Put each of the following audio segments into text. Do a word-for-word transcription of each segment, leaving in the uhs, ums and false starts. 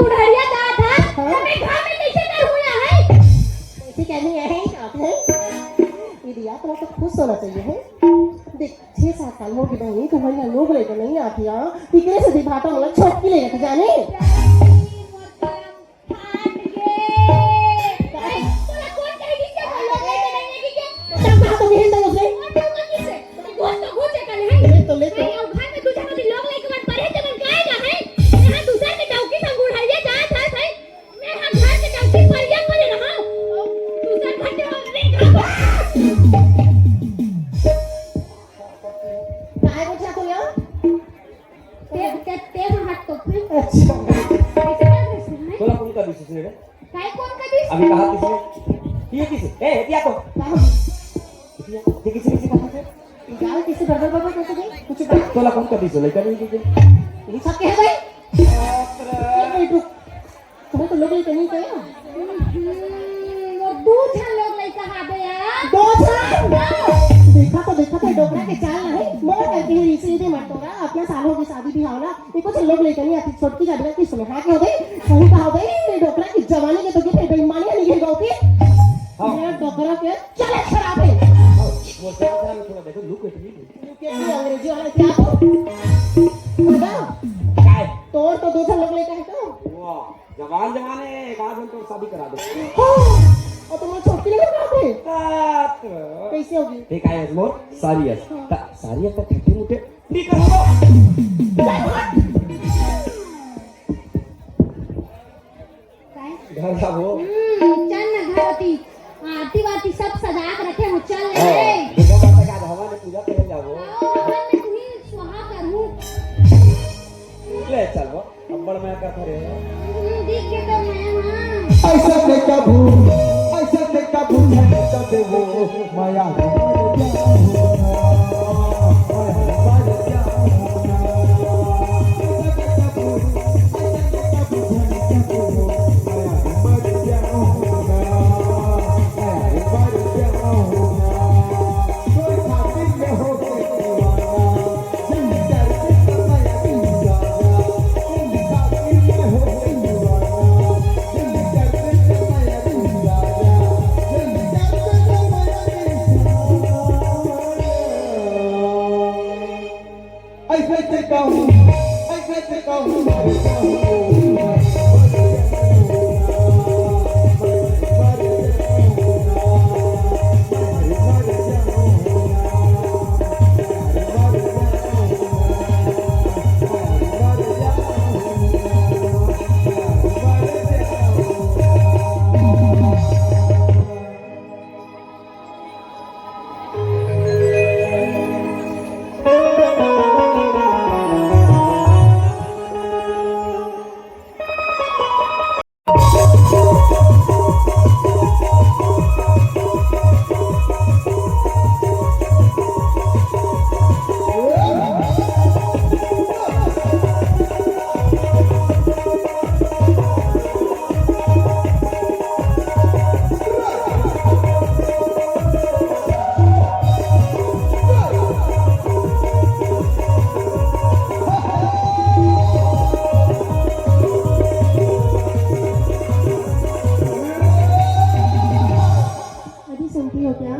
बुढ़ारिया जात हा, हाँ? हमें घर में कैसे कर हुआ है? ऐसे कहनी है, आप है? ये दिया, तुम्हें तो खुश होना चाहिए है। देख, छह सात साल हो गए बहनी, तुम्हारे यहाँ लोग लेकर नहीं आती, हाँ? तिकरे से दिभाटा वाला छोटकी ले लेके जाने। फाट गे। तोला कोन कहि दिस के लोग लइके नइ आही के? तब कहाँ तो मिहिन दई उसने? और तू का किसे? तो घुस तो घुस एकर है। ले तो, ले तो। भाई, अउ घर में दू झन लोग लइके मन परे ते मन काय का है? यहाँ दूसर के डौकी संग बुढ़ारिया जात हस भाई। मैं हम घर के डौकी परिया परे रहा। दूसर घर के और नहीं घर। काय बोलता तू यहाँ? ते, ते, ते हट तो, हैं? अच्छा। ऐसे बात है, सुन, हैं? तोला कोन कहि दिस रे? काय कोन कहि दिस? अभी कहा किसने? ये किसे? ए, ये तो। कहाँ? ये किसे, किसे कहा थे? गाल किसे बड़बड़ बड़बड़ करते थे? कुछ बात? तोला कोन कहि दिस? लइका नहीं किसे? ये सब क्या है भाई? बाप रे। एक मिनट रुक। तुम्हें तो लोग लइका नहीं कहे? हम्म, वो दू झन लोग लइका हावे यार। दू झन? हाँ। देखा तो, देखा तो, डोकरा के चाल नहीं। मोर करके ही इसे दे मत तोरा, अपना साल हो गई शादी बिहाव ना। ये कुछ लोग लइका नहीं आती, छोटकी का बिना किस में हाथ हो गई? वही कहा गई, डोकरा की जवानी के तो कितने बेईमानी नहीं है गाँव की। हाँ। ये डोकरा के चले खराब है। हाँ, वो क्या खराब है, थोड़ा देखो, look at me. Look at me, अंग्रेजी वाला क्या तो? दादा, काय? तोर तो दू झन लोग लइका है तो? वाह। जवान जवान है, एक आध दिन तो शादी करा दो। हाँ, और तुम्हारी छोटी नहीं बना दे। बाप रे। कैसे होगी? ठीक है, मोर सारी है। हाँ। ता-, सारी है तो खट्टे मुट्टे नहीं करूँगा। काय? घर जाबो। हम्म, चल ना घर होती। आरती वारती सब सजा के रखे हो, चल हाँ, ले। दुर्गा माता का हवा में पूजा करे जाबो। आओ, हवन में तुम्हें स्वाहा करूँ। ले चल वो। अब्बड़ मैं का करे। दिख के तो मैं, हाँ। ऐसा देखा भूल, ऐसा देखा भूल, ऐसा दे वो माया। अभी सुनती हो क्या?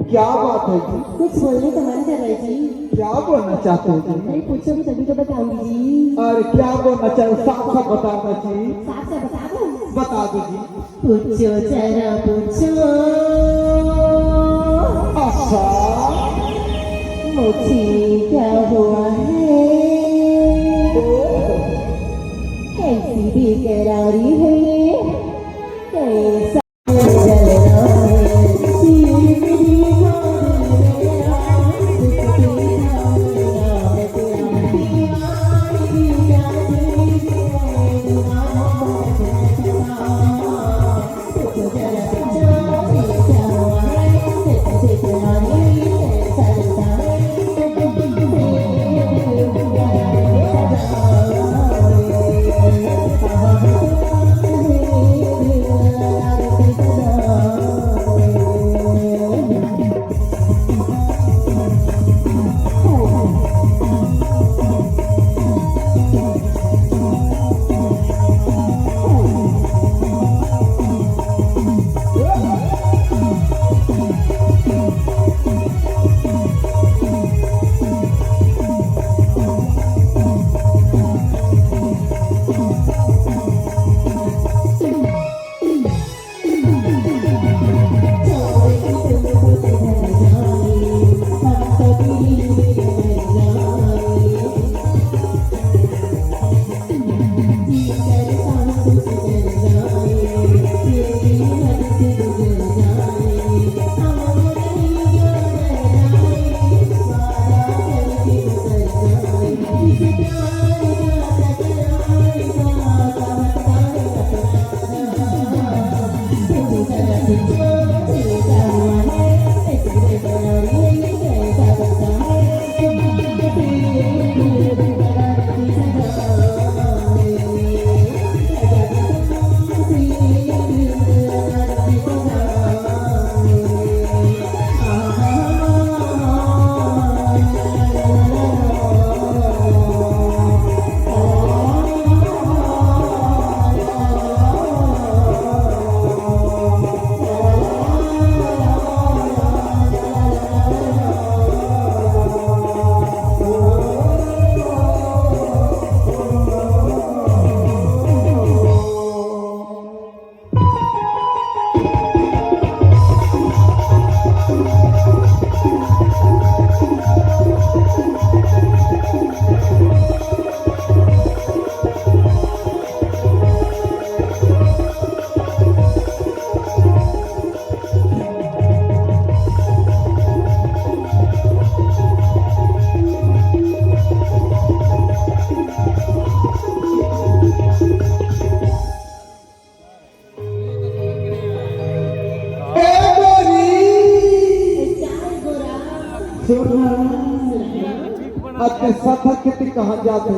क्या बात है जी? कुछ बोलने का मन कर रहा है जी। क्या बोलना चाहते हो जी? अरे पूछो भी तभी तो बताऊंगी जी। अरे क्या बोलना चाहते हो? साफ साफ बताना जी। साफ साफ बता दो। बता दो जी। पूछो जरा पूछो। अच्छा। मुझे क्या हुआ है? कैसी बेकरारी है ये? कैसा अते सफर के ते कहाँ जात हे?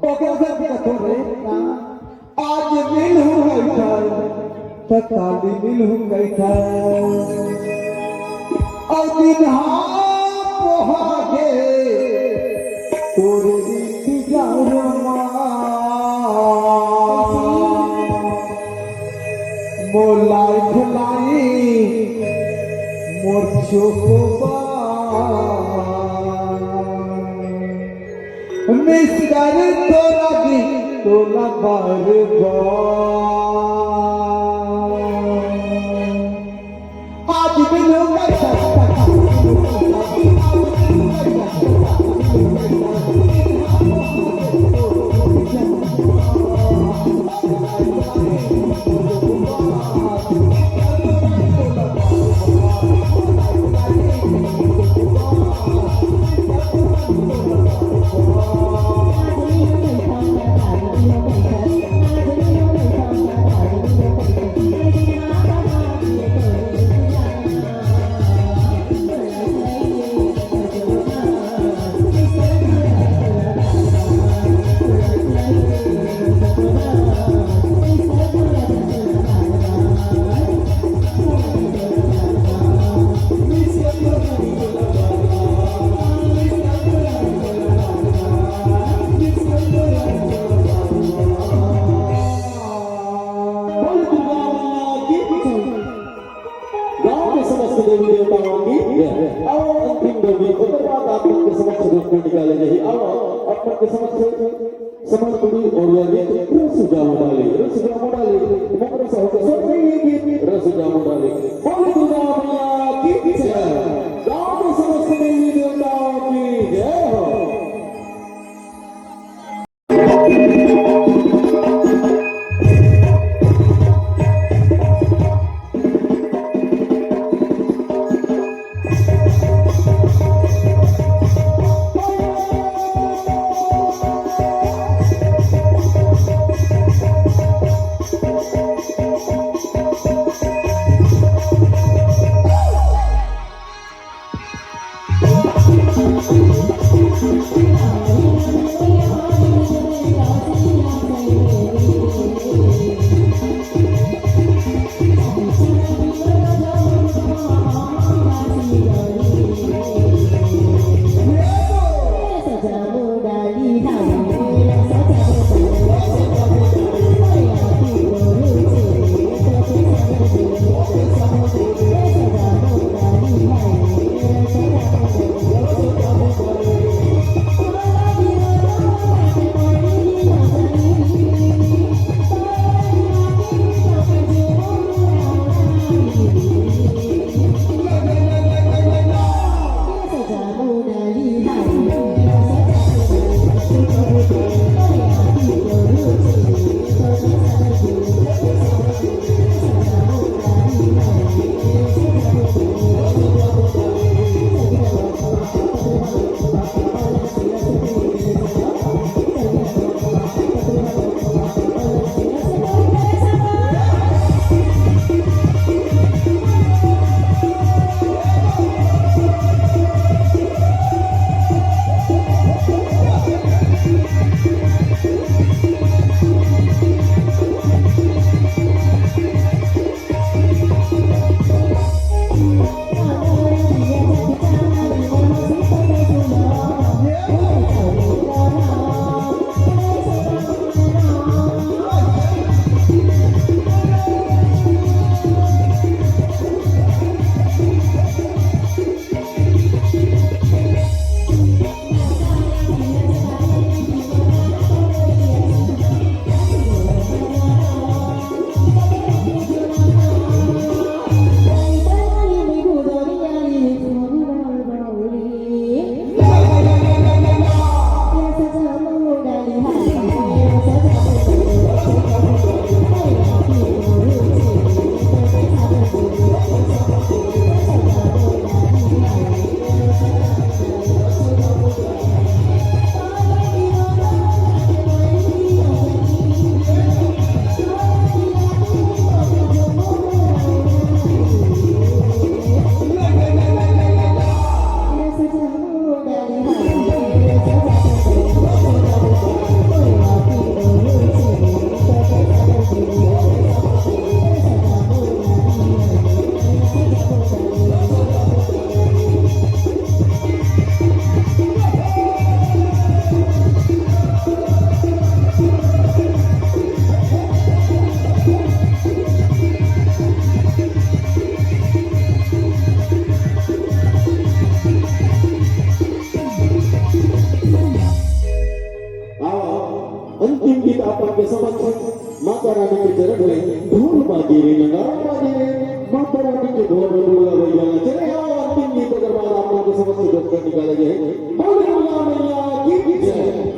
ओकर से भी कथो रे, आज मिलहूँ कहिथन, त काली मिलहूँ कहिथन। अउ दिन हा पोहा गे, तोर इंतजार मा। मोर लाइफ लाइन, मोर चोकोबार। मिस्टर तोरा दी तोला बार बार। आज भी लोग समर्पणी और यह गीत रस जाम डाले, रस जाम डाले, मकर साहब का स्वर में ये गीत रस जाम डाले। बोल दुर्गा मैया की जय। गांव में समस्त देवी देवताओं की जय हो। आओ, अंतिम गीत आप मन के समक्ष माता रानी के चरण में ढोल बाजे रे, नगाड़ा बाजे रे, माता रानी के ढोल में ढोल बजाना। चले आओ, अंतिम गीत अगर बार आप मन के समक्ष प्रस्तुत निकाला जाए। बोल दुर्गा मैया की जय।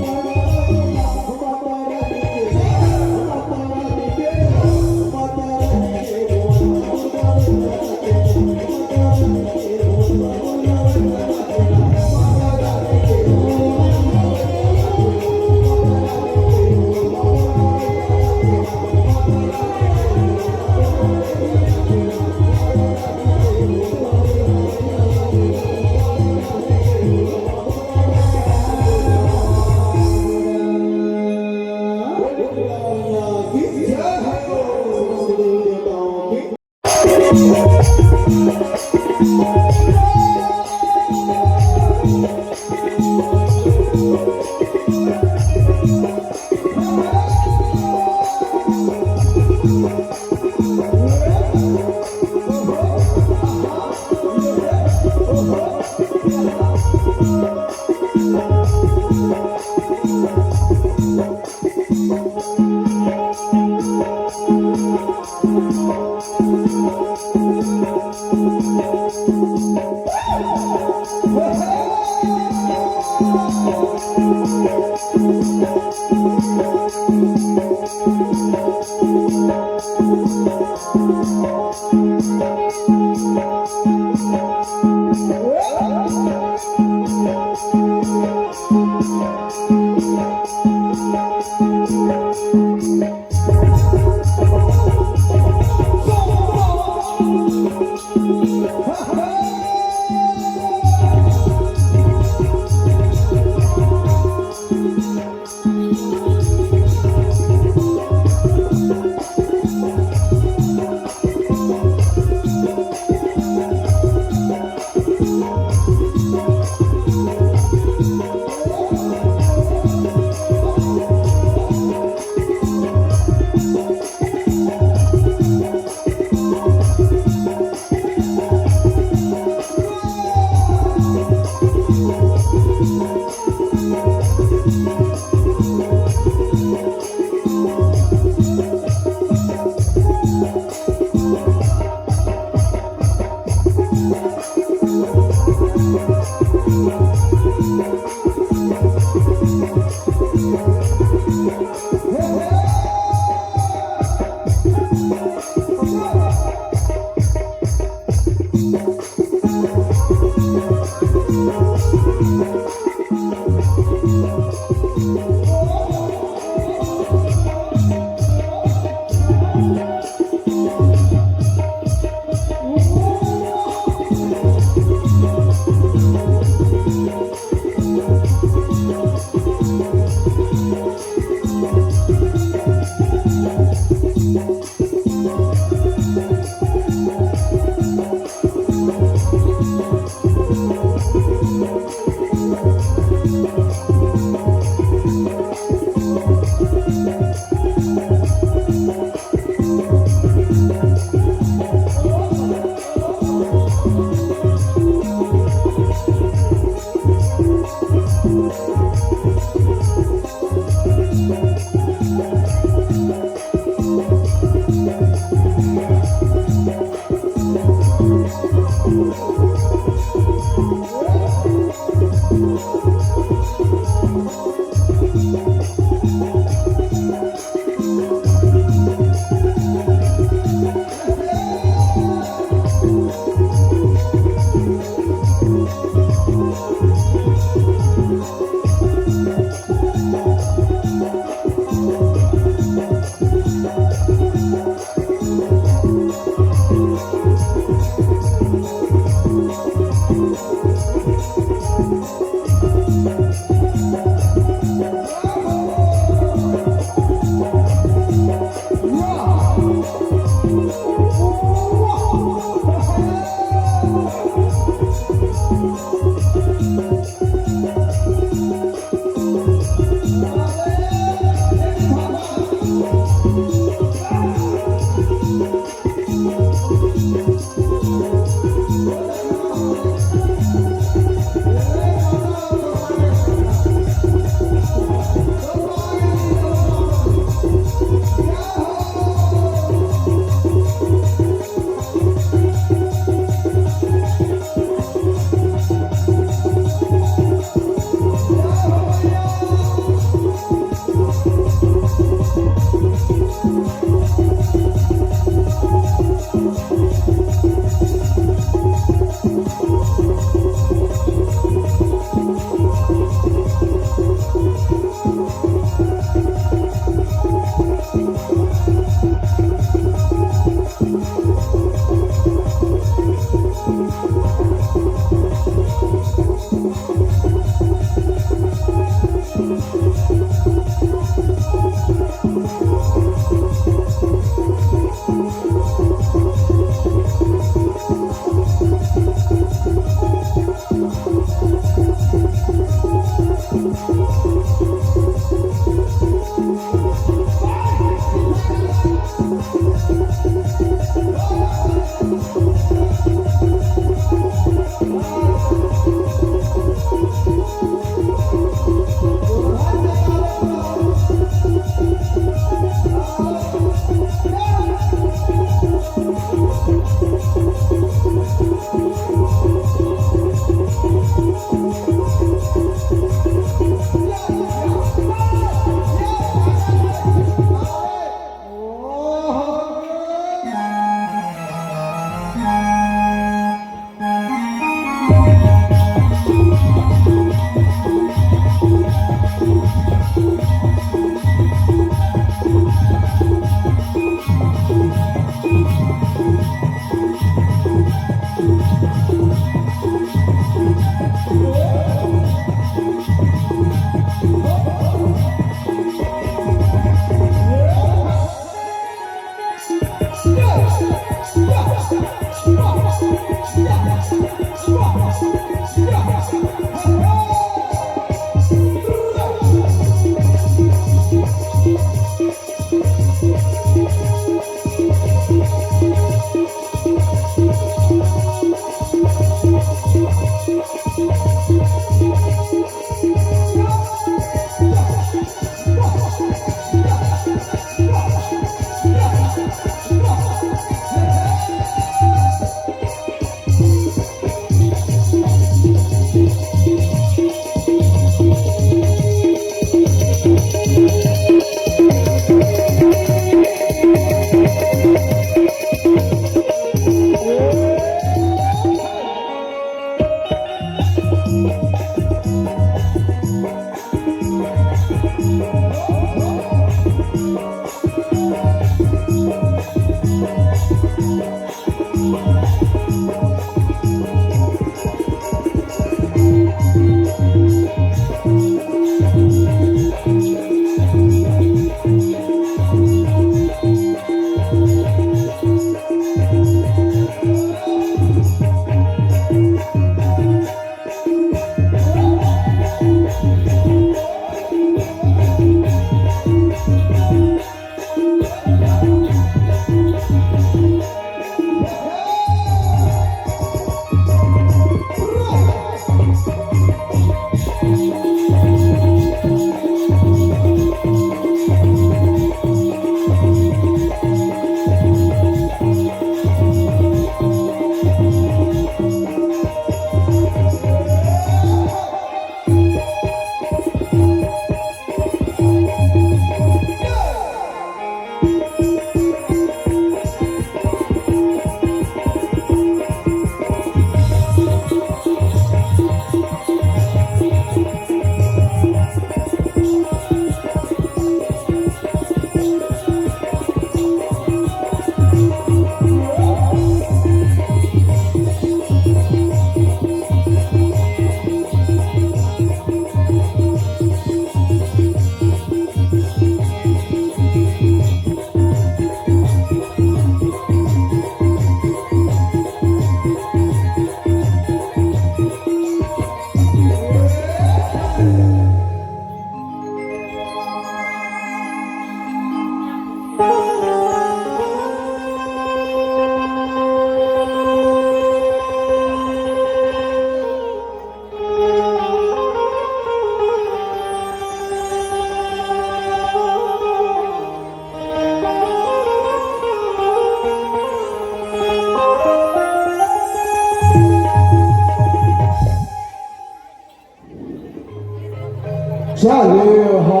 चले हा।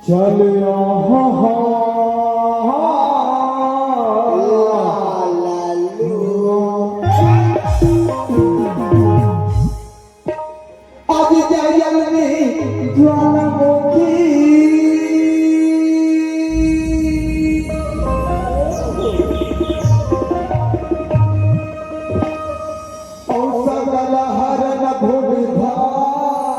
चल यहाँ। आज जंगल में ज्वालामुखी। और सगल हरन भूमि भार।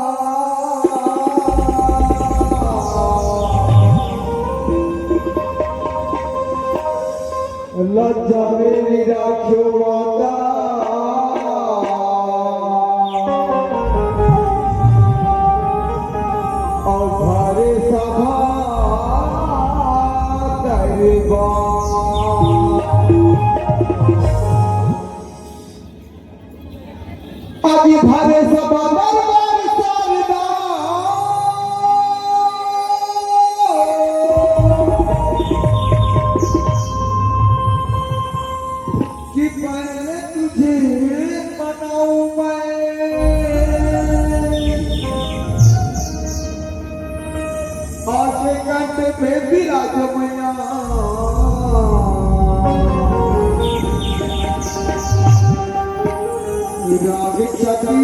आज भरे सब दरबार शारदा कि पहले तुझे मनाऊं मैं। आके कंठ पे विराज मैया। राग छत्तीस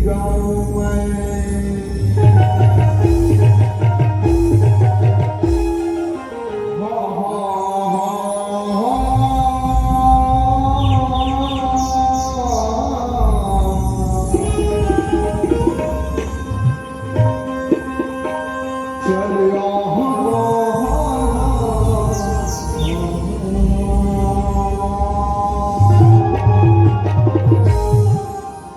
गाऊं मैं।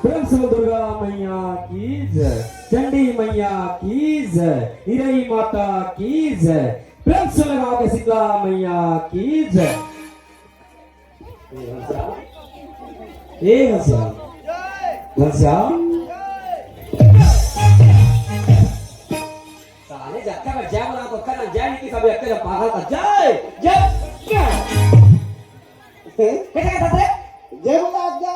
प्रेम से दुर्गा मैया की जय, चंडी मैया की जय, हिरई माता की जय। प्रेम से लगा के शीतला मैया की जय। ए घनश्याम, ए घनश्याम, घनश्याम। साले जब तक जय बोला तो करा जय नहीं कि सब एक जब पागल का जय, जय, जय। कैसे कहता थे? जय बोला आप जा।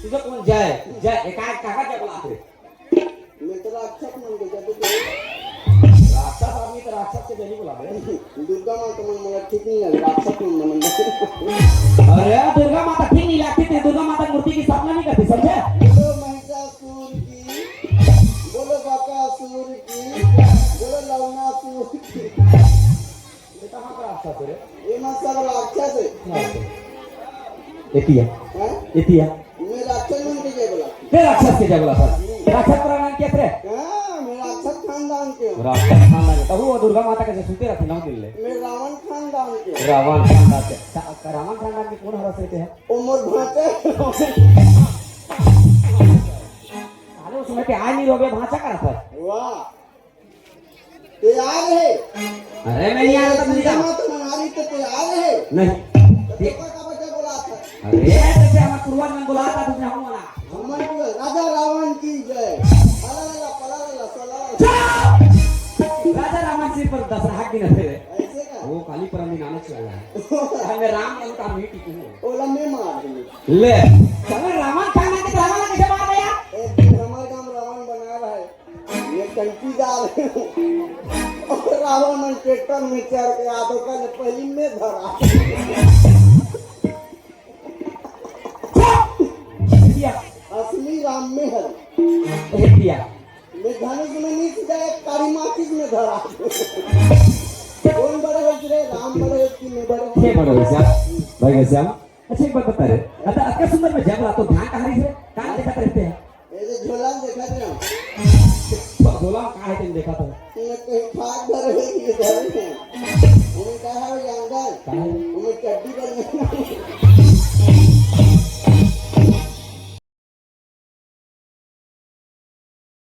तुझे कौन जय? जय, एक आध कहा जय बोला थे? मैं तो राक्षस मन के जब भी राक्षस आदमी तो राक्षस के जय नहीं बोला बे। दुर्गा माँ तो मन मोला ठीक नहीं लगे, राक्षस मन मन। अरे दुर्गा माता ठीक नहीं लगती, तेरी दुर्गा माता मूर्ति की स्थापना नहीं करती, समझे? बोलो महिषासुर की, बोलो बकासुर की, बोलो लवणासुर की। ये कहाँ का राक्षस है रे? ये मत सब राक्षस है। अच्छा। एतिया। हैं? एतिया। मैं राक्षस मन के जय बोला। ते राक्षस के जय बोला था। राक्षस पर नाम क्या रे? हाँ, मैं राक्षस खानदान के हूँ। राक्षस खानदान के। तब वो दुर्गा माता के जय सुनते रहते ना मिल ले। मैं रावण खानदान के हूँ। रावण खानदान के। सा-, रावण खानदान के कौन हरस रहते हैं? वो मोर भांचा। अरे उसमें पे आ नहीं रोगे भांचा का रहता है। वाह। तैयार है। अरे मैं नहीं आ रहा था, तुझे सीधा मत हमारी तो तैयार है। नहीं। तो देखो का बच्चा बोला था। अरे जैसे हम पूर्वज में बोला था तुझे हम वाला। हमारे को राजा रावण की जय। पलाला, पलाला, सलाला। चुप! राजा रावण सिर पर दस हाथ गिना थे। ऐसे का? वो काली परम दिन आने वाला है। हमें राम नाम का मीट को। ओला मैं मार दूंगा। ले। चलो रावण खाना के रावण कैसे मार दिया? एक दिन हमारे गांव रावण बना रहा है। ये कंठी डाल। और रावण मन ट्रैक्टर में चढ़ के आदो का ले पहली में धरा। भैया, असली राम में है। भैया। मैं धनुष में नहीं सीधा एक कारी माचिस में धरा। कौन बड़े हो रे? राम बड़े हो कि मैं बड़े? के बड़े हो श्याम? भाई श्याम। अच्छा, एक बात बता रे, अतका सुंदर में जब रात को ध्यान कहाँ रही रे? कहाँ देखत रहते हैं? ये जो झोला में देखत रहे हो। तो झोला में कहाँ है, तुम देखा था? मैं कहीं फाक भर है कि इधर है। उन्हें कहा है ये अंदर। कहाँ है? उन्हें चड्डी बन गई।